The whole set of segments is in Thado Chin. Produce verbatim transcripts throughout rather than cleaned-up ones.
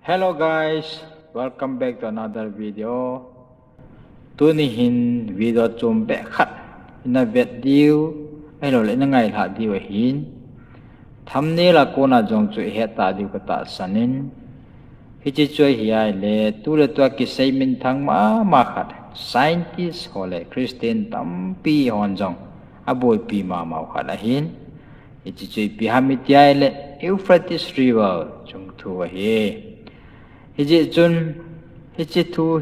Hello guys, welcome back to another video. Tuni hin video chom beh khat ina vet diu, ahilouleh ina ngailhah diu ahin. Thumbnail a kona jong chu ihet ta diu katahsan in. Hiche chu ahi ahileh, tuletua kisei minthang mama khat, scientist ho le Christian tampi hon jong aboipi mama u khat ahin. Hiche chu ipi ham iti ahileh, Euphrates River chung thu ahi. Hijeh chun, hiche thu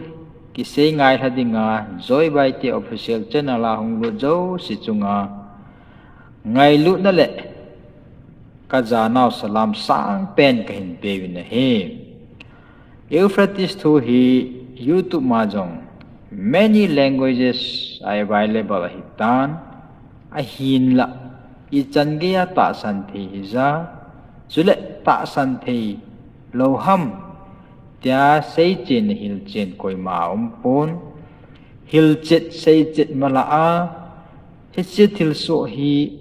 kisei ngailha dinga, Joy Baite official channel a hung lut jouse chunga ngailutna le kajanau salam sangpen kahin peuvin ahi. Euphrates thu hi YouTube ma jong many languages are available ahitan, ahinlah ichan geiya tahsan thei hija, chule tahsan thei lou ham tia seichen hilchen koima aumpon, hilchet seichet mala a, hiche thilsoh hi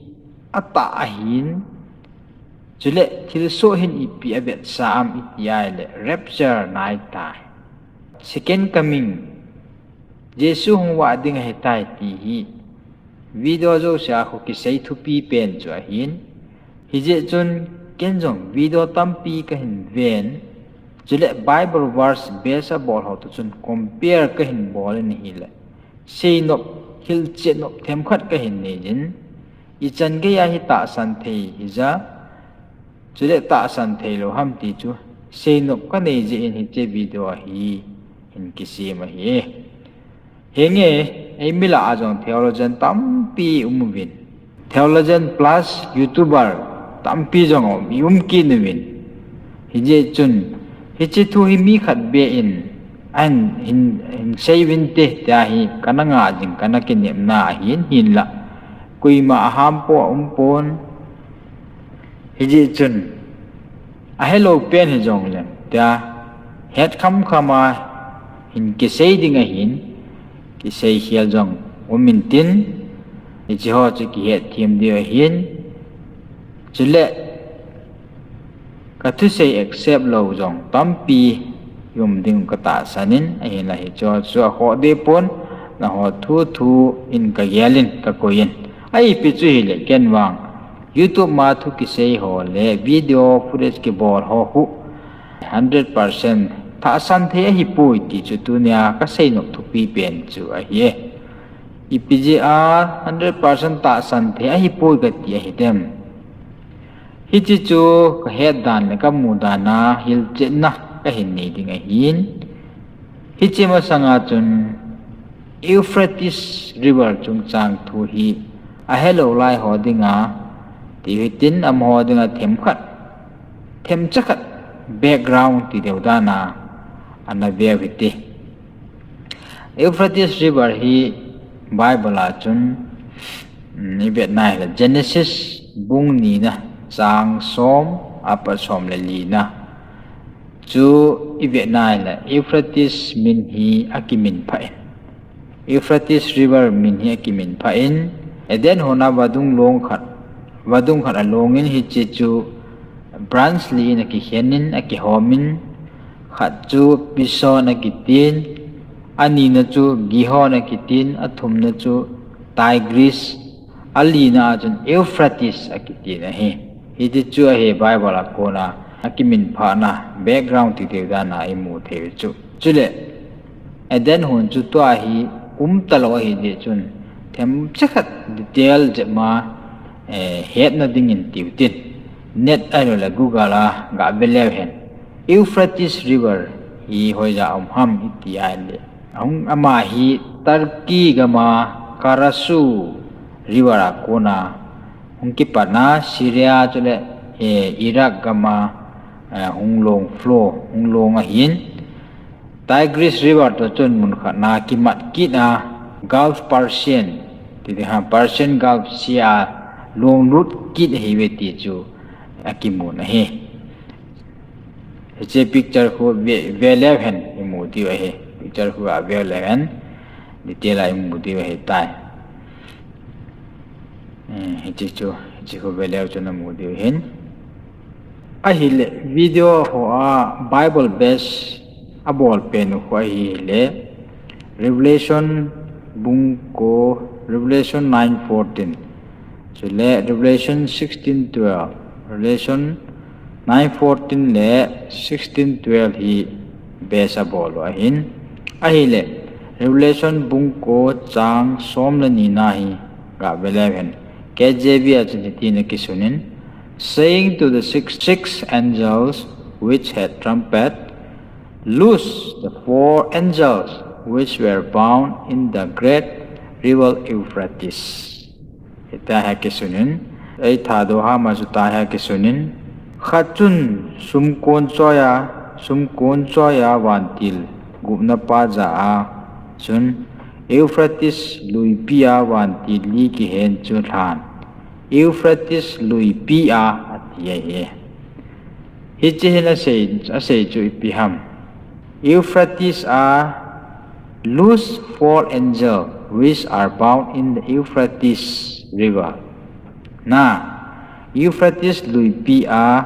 atah ahin, chule thilsoh hin ipi avetsah am iti ahileh rapture naitai. Second coming, Jesu hung vah ding ahitai ti hi video jousea khu kisei thupi pen chu ahin. Hijeh chun ken jong video tampi kahin ven, chule Bible verse base abol ho toh chun compare kahin bol in ahileh, seinop, hilchet nop themkhat kahin neijin, ichan geiya hi tahsan thei hija, chule tahsan thei lou ham ti chu seinop kanei jeh in hiche video hi hin kisem ahi. Henge, eimi lah a jong theologian tampi umuvin, theologian plus YouTuber tampi jong um, ium kit uvin. Hijeh chun, hiche thu hi mi khat beh in ahin, hin, hin sei uvinte tia hi kana ngah jing, kana kinepna ahin, hinlah koima ahampon, aumpon. Hijeh chun, ahelou pen hijongleng tia het khamkham a hin kisei ding ahin, kisei khel jong um intin, hiche ho chu kihetthem diu ahin, chule kathusei accept lou jong tampi um ding katahsan in, ahinlah hicheho chu akhoh dehpon, nangho thu thu in kagel in, kakoi in. Ipi chu hileh ken vang YouTube ma thu kisei ho le video footage kibol ho khu hundred percent tahsan thei ahipoi ti chu tunia kaseinop thupi pen chu ahi e. Ipi jeh a hundred percent tahsan thei ahipoi kati ahitem? Hiche chu kahet dan le kamu dan a hilchetna kahin nei ding ahin. Hiche masanga chun Euphrates River chungchang thu hi ahelou lai ho dinga, ti hitin amaho dinga themkhat, themcha khat background ti deu dan a ana veu hite. Euphrates River hi Bible a chun, um, ivet na hileh Genesis bung nina chang som apat som le lina chu ivet na hileh Euphrates min hi akiminphah in, Euphrates River min hi akiminphah in, Eden hon a vadung long khat, vadung khat along in hiche chu branch li in akikhen in, akihom in, khat chu Pison akitin, anina chu Gihon akitin, athumna chu Tigris, alina a chun Euphrates akitin ahi. Hiti chu ahi Bible a kona akiminphahna background ti deu dan a imu thei u chu. Chule, Eden hon chu tua hi umtalou ahi jeh chun, themcha khat detail jep ma, eh, hetna dingin tiu tin, net ahilouleh Google a gave leu hen, Euphrates River hi hoija um ham iti ahileh, ahung, ama hi Turkey gam a Karasu River a kona hung kipat a, Syria chule, eh, Iraq gam a, eh, hung long flow, hung long ahin, Tigris River toh chun mun khat na kimat kit a, Gulf Persian, ti ding ham, Persian Gulf sea long lut kit ahiuve ti chu akimun ahi. Hiche picture khu ve, ve leu hen imu diu ahi. Picture khu a ve leu hen detail a imu diu ahitai. Eh, hiche chu, hiche khu ve leu chun namu diu ahin. Ahile, video ho a Bible base abol pen u khu ahile, Revelation bung ko, Revelation nine fourteen. Chule Revelation sixteen twelve. Revelation nine fourteen le sixteen twelve hi base abol u ahin. Ahile, Revelation bung ko chang som le ni na hi gave leu hen. K J V a chun hitin akisun in, saying to the six, six angels which had trumpet, "Loose the four angels which were bound in the great river Euphrates." Hita hi akisun in, ei tha do ha ma chu ta hi akisun in, khat chun sumkon choi a, sumkon choi a vantil gupna pa ja a chun, "Euphrates luipi a vantil li kihen chu lhan, Euphrates luipi a," ati ahi. Hiche hin asei, asei chu ipi ham. Euphrates a, "Loose four angel which are bound in the Euphrates river." Na, Euphrates luipi a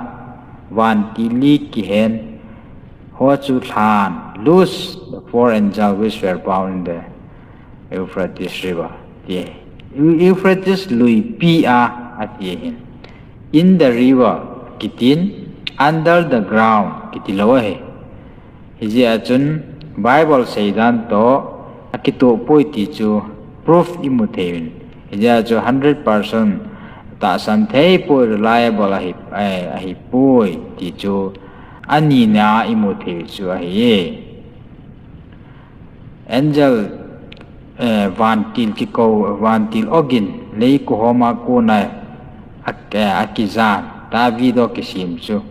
vantil li kihen ho chu lhan, "Loose the four angel which were bound in the Euphrates river," ti. Eu-, Euphrates luipi a, ati ahin. In the river kitin, under the ground kiti lou ahi. Hijeh a chun Bible seidan to akitoh poi ti chu proof imu thei uvin. Hijeh a chu hundred percent tahsan thei poi, reliable ahi, eh, ahi poi ti chu anina imu thei chu ahi. Angel, eh, vantil kikou, vantil ogin, lei kuhoma kona a, eh, akijan, ta video kisem chu.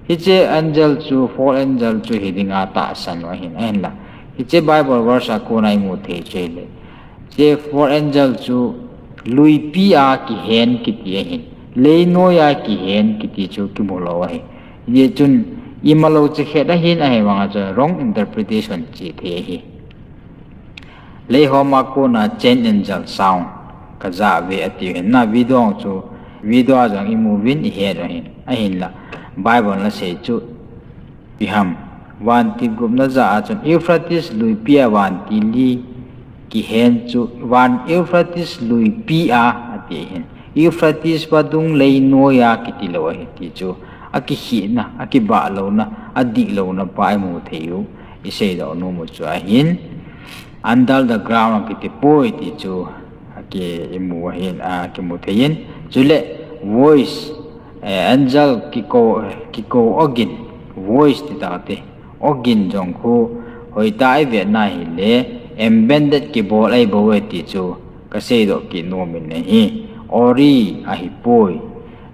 Hiche angel chu, four angel chu hidinga tahsan u ahin, ahinla. Hiche Bible verse a kona imu thei chu hile. Hiche four angel chu luipi a kihen kiti ahin. Leinoi a kihen kiti chu kimu lou ahi. Hijeh chun imalou chekhet ahin, ahivanga chun wrong interpretation che thei ahi. Leihoma kona chain angel sound kajah uve ati u hin. Na video chu, video a jong imu uvin ihet u ahin. Ahinla, Bible in asei chu ipi ham. Vantil gupna ja a chun Euphrates luipi a vantil li kihen chu, van Euphrates luipi a, ati ahin. Euphrates vadung leinoi a kiti lou ahi ti chu, akikhehna, akibah louna, adih louna pa imu thei u, iseidoh nom u chu ahin. Under the ground akiti poi ti chu, aki imu ahin, akimu thei in. Chule voice, eh, angel kikou, kikou ogin, voice ti tah te. Ogin jong khu hoitah a ivet na hile, embedded keyboard ahi bou e ti chu kaseidoh kit nom in ahi. Ori ahi poi,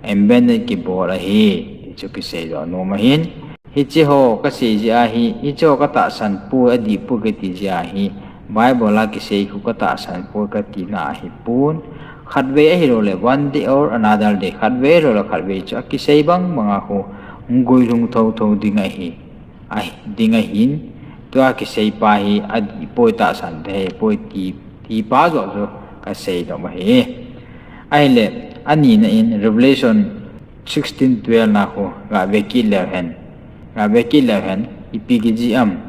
embedded keyboard ahi ti chu kiseidoh nom ahin. Hiche ho kasei jeh a hi, hiche ho katahsan poi, adih poi kati jeh a hi, Bible a kisei khu katahsan poi katina ahipon. Khatvei ahilou le, one day or another day, khatvei ahilou le khatvei chu akisei bang bang a khu, hung guilhung thotho ding ahi. Ahi, ding ahin, tua kisei pa hi adih poi, tahsan thei poi ti, ti pa joh joh kaseidoh ahi. Ahile, anina in Revelation sixteen twelve na khu gave kit leu hen. Gave kit leu hen, ipi kijih am.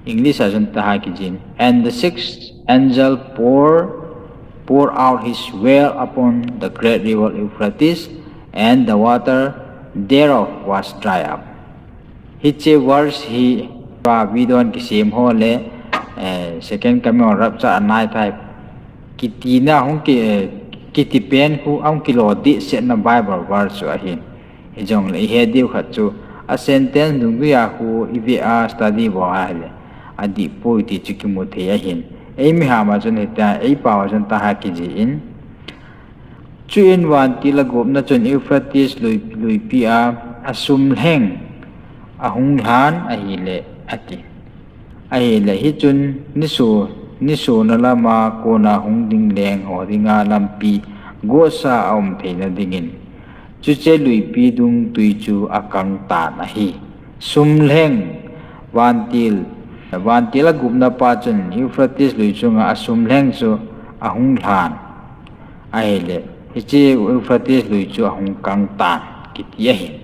English a chun taha kijih in. And the sixth angel pour, poured out his vial upon the great river Euphrates, and the water thereof was dry up. Hiche verse hi, pa video a kisem ho le, eh, second coming or rapture anai thei. Kitina hung ki, eh, kiti pen khu ahung kilo dehsetna Bible verse chu ahin. Hijongle ihe diu khat chu a sentence dungjuia khu ive a study bol a hile, adih poi ti chu kimu thei ahin. Eimi hama chun hitia, eipao a chun taha kijih in. Chuin vantil a gupna chun Euphrates lui, luipi a, asumlheng ahung lhan ahile, ati. Ahile, hichun niso, nisona lama kona hung ding leng ho dinga lampi gotsa aum theina dingin, chuche luipi dung tui chu akang tan ahi. Sumlheng, vantil, vantil a gupna pa chun Euphrates lui chunga asumlheng chu ahung lhan. Ahile, hiche Euphrates lui chu ahung kang tan, kiti ahi.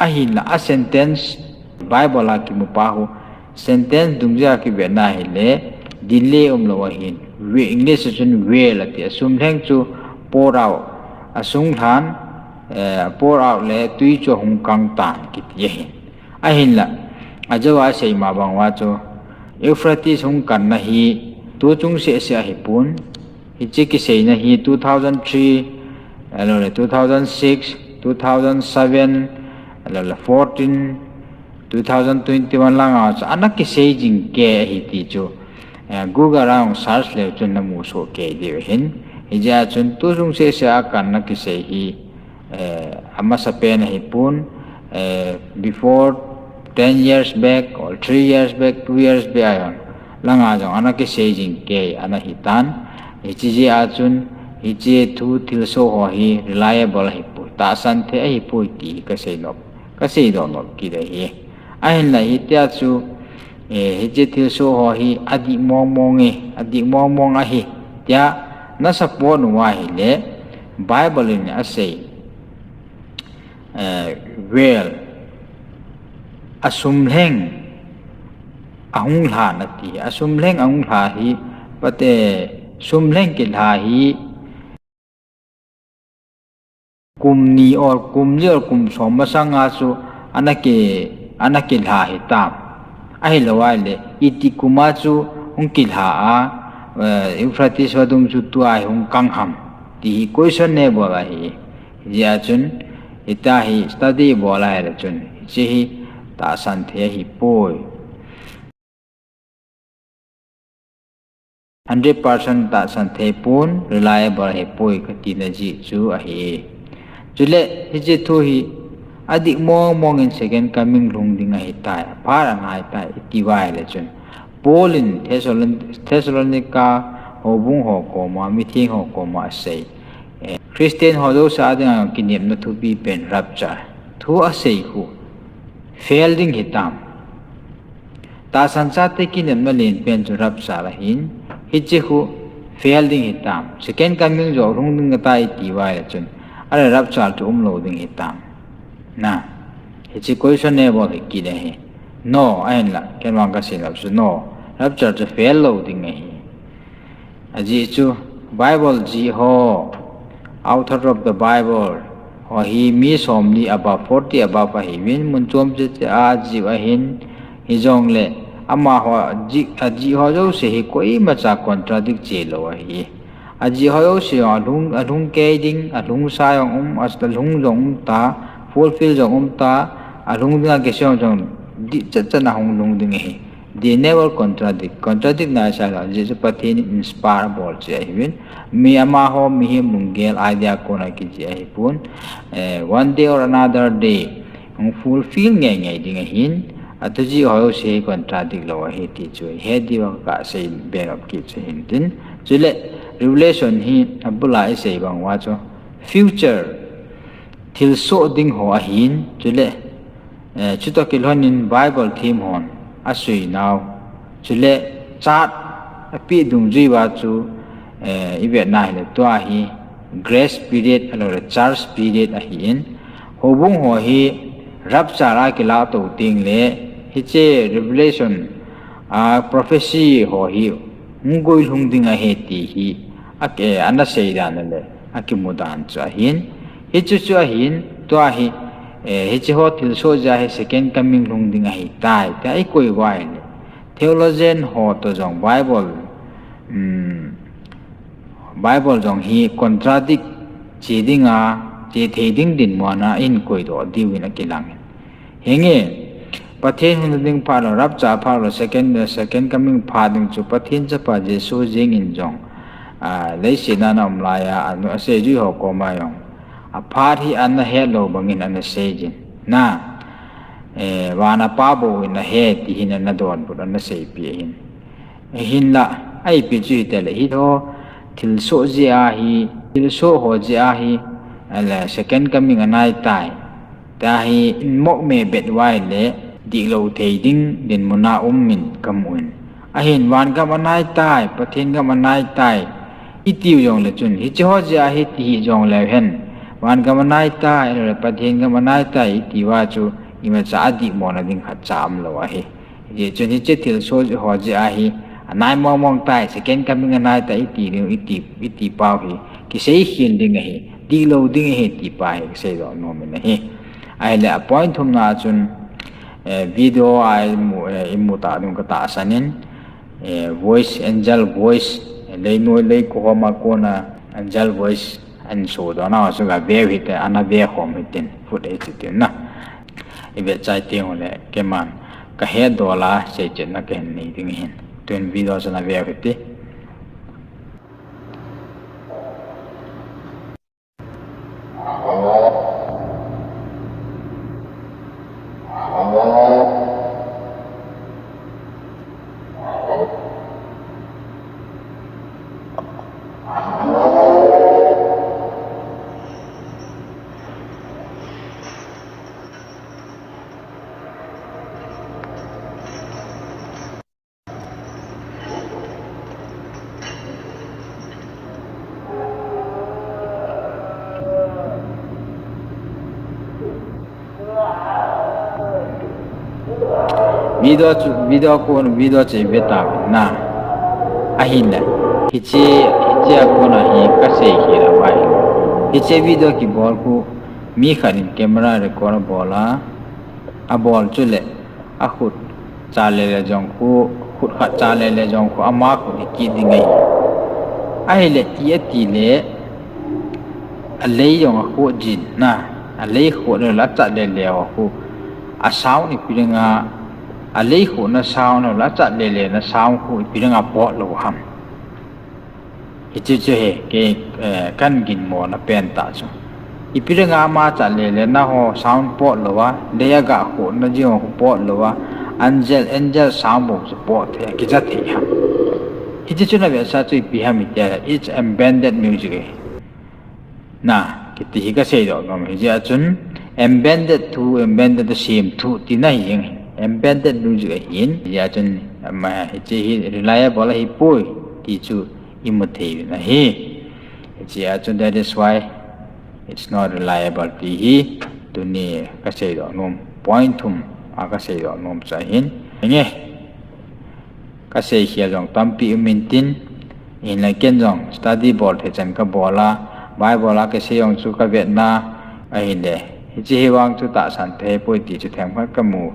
Ahinla a sentence, Bible a kimu pa hu, sentence dungjui a kivetna hile, delay umlou ahin. Ve-, English a chun will ati, a sumlheng chu pour out, a sunglhan, eh, pour out le tui chu ahung kang tan kiti ahin. Ahinla, ajou a asei ma bang uva chu, Euphrates hung kanna hi, tu chung seh seh ahipon, hiche kiseina hi two thousand three, ahilou le two thousand six, two thousand seven, ahilou le fourteen, two thousand twenty-one lang a chu ana kisei jing kei ahi ti chu, eh, Google a hung search leu chun namu soh kei diu ahin. Hijeh a chun tu chung seh seh a kanna kisei hi, eh, amasa pen ahipon, eh, before ten years back or three years back, two years back a jong, lang a jong ana kisei jing kei ana hitan. Hiche jeh a chun, hiche thu thilsoh ho hi reliable ahipoi, tahsan thei ahipoi ti hi kasei nop, kasei doh nop kit ahi. Ahinla hitia chu, eh, hiche thilsoh ho hi adih mong mong e, adih mong mong ahi, tia na support uva ahile, Bible in asei, eh, well, a sumlheng ahung lhan ati, a sumlheng ahung lha hi, pate, sumlheng kilha hi, kum ni or kum li or kum som masang a chu ana ki, ana kilha hitam. Ahilou ahile, iti kum a chu hung kilha a, eh, Euphrates vadung chu tua hi hung kang ham, ti hi questionable ahi. Hijeh a chun, hitia hi study bol ahile chun, hiche hi tahsan thei ahipoi. Hundred percent tahsan thei pon, reliable ahipoi katina jeh chu ahi. Chule, hiche thu hi, adih mong mong in second coming lhung ding ahitai, aphat anaitai, iti uva ahile chun, Paul in Thessalon-, Thessalonica houbung ho koma, mitheng ho koma asei, eh, Christian ho jouse a dinga kinepna thupi pen rapture. Thu asei khu fail ding hitam. Tahsan chate kinepna len pen chu rapture ahin, hiche khu fail ding hitam. Second coming jong lhung ding ahitai iti uva ahile chun, ahile rapture chu umlou ding hitam. Na, hiche questionable hi kit ahi. No, ahinla, ken vang kasei nop chu no. Rapture chu fail lou ding ahi. Ajeh chu, Bible jih ho, author of the Bible ho hi mi somli above, forty above ahiuvin, mun chom cheh cheh a jih u ahin, hijongle, amaho jih, ajih ho jouse hi koimacha contradict chelou ahi. Ajih ho jouse jong alhung, alhung kei ding, alhung sa jong um, alhung jong um ta, fulfill jong um ta, alhung ding a kisei jong dih chet chet in ahung lhung ding ahi. They never contradict. Contradict naisah lou, ajeh chu Pathen in inspire abol cheh ahiuvin. Mi amaho mihem lunggel idea a kon a kijih ahipon. Eh, one day or another day, hung fulfill ngei ngei ding ahin. Athu jih ho jouse contradict lou ahi ti chu ihet diu a kasei be nop kit chu ahin tin. Chule, Revelation hi abul a isei bang uva chu future thilsoh ding ho ahin, chule, eh, chutoh kilhon in Bible them hon asei nau, chule chart apeh dungjui uva chu, eh, ivetna hile tua hi grace period ahilou le church period ahin, houbung ho hi rapture a kilah tou teng le, hiche Revelation a prophecy ho hi hung guilhung ding ahi ti hi, a, eh, ana sei dan le, akimu dan chu ahin. Hichu chu ahin, tua hi, eh, hiche ho thilsoh jeh a hi second coming lhung ding ahitai, tia ikoi uva ahile. Theologian ho toh jong Bible, um, Bible jong hi contradict che ding a, che thei ding dinmun a ihin koi doh diu in akilang in. Hinge, Pathen hung ding phat lou, rapture phat lou, second, second coming phat ding chu Pathen chapa Jesu jeng in jong, ah, leiset a ana um lai a, anu, aseijui ho koma jong, aphat hi ana het lou bang in ana sei jin. Na, eh, van a Pa bou in ahe ti hin ana donbut ana seipeh ahin. Ahinla, ipi chu hitile, hiche ho thilsoh jeh a hi, thilsoh ho jeh a hi, ahile second coming anaitai, tia hi imok me bet uva ahile, dihlou thei ding dinmun a um in kamu in. Ahin van gam anaitai, Pathen gam anaitai, itiu jongle chun, hiche ho jeh a hi ti hi jongleu hen, Van gam anai tai, ahilou le Pathen gam anai tai iti uva chu imacha adihmo na ding khatcha umlou ahi. Hijeh chun hiche thilsoh ho jeh a hi, anai mong mong tai, second coming anai tai iti ding, iti, iti pau hi kiseikhel ding ahi, dihlou ding ahi ti pa hi kaseidoh nom in ahi. Ahile a point thumna chun, eh, video a imu, eh, imu ta ding katahsan in, eh, voice, angel voice, eh, leinoi leikho homa kona angel voice ahin sodoh nau chu gaveu hite, ana vekhom hitin, footage tin na. Ivet chai teng uleh keiman kahetdoh a seichetna kahin nei ding ahin. Tun video chu ana veu hite. Video chu, video kon, video chu ive tauvin na. Ahinla, hiche, hiche a kona hi kaseikhel uva ahi. Hiche video kibol khu mi khat in camera record abol a, abol chuleh akhut cha lele jong khu, khut khat cha lele jong khu ama khut hi kit ding ahi. Ahile ti ati le, alei jong akhuh jin na, alei khuh le la cha lele khu, a sound ipi dinga, alei khuhna sound le la cha lele na sound khu ipi dinga pot lou ham. Hiche chu hi, kei, eh, kahin ginmo na pen tah chu. Ipi dinga ama cha lele na ho sound pot lou a, lei a gakhuhna jing ho pot lou a, angel, angel sound bou chu pot thei, kija thei ham. Hiche chu na vetsah chu ipi ham iti a, it's embedded music ahi. Na, kiti hi kaseidoh nom, hijeh a chun embedded thu, embedded thu, sem thu tina hi jeng hi. Embedded music ahin, hijeh a chun, ama, hiche hi reliable ahipoi, ti chu imu thei uvin ahi. Hijeh a chun that is why it's not reliable ti hi, tuni kaseidoh nom, point thum a kaseidoh nom chu ahin. Hinge, kaseikhel jong tampi um intin, hinla ken jong study bol thei chan kabol a, Bible a kasei jong chu kavet na, ahile, hiche hi vang chu tahsan thei poi ti chu themkhat kamu,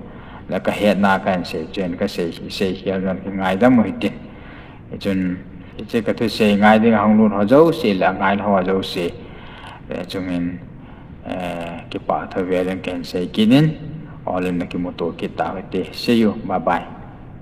le kahetna kahin sei chun kasei, seikhel jong kingaidam u hitin. Hichun, hiche kathusei ngai ding ahung lut ho jouse le angai ho jouse, eh, chungin, eh, kipah tha vel in kahin sei kit in, all in na kimuto kit tau hite. See you, bye bye.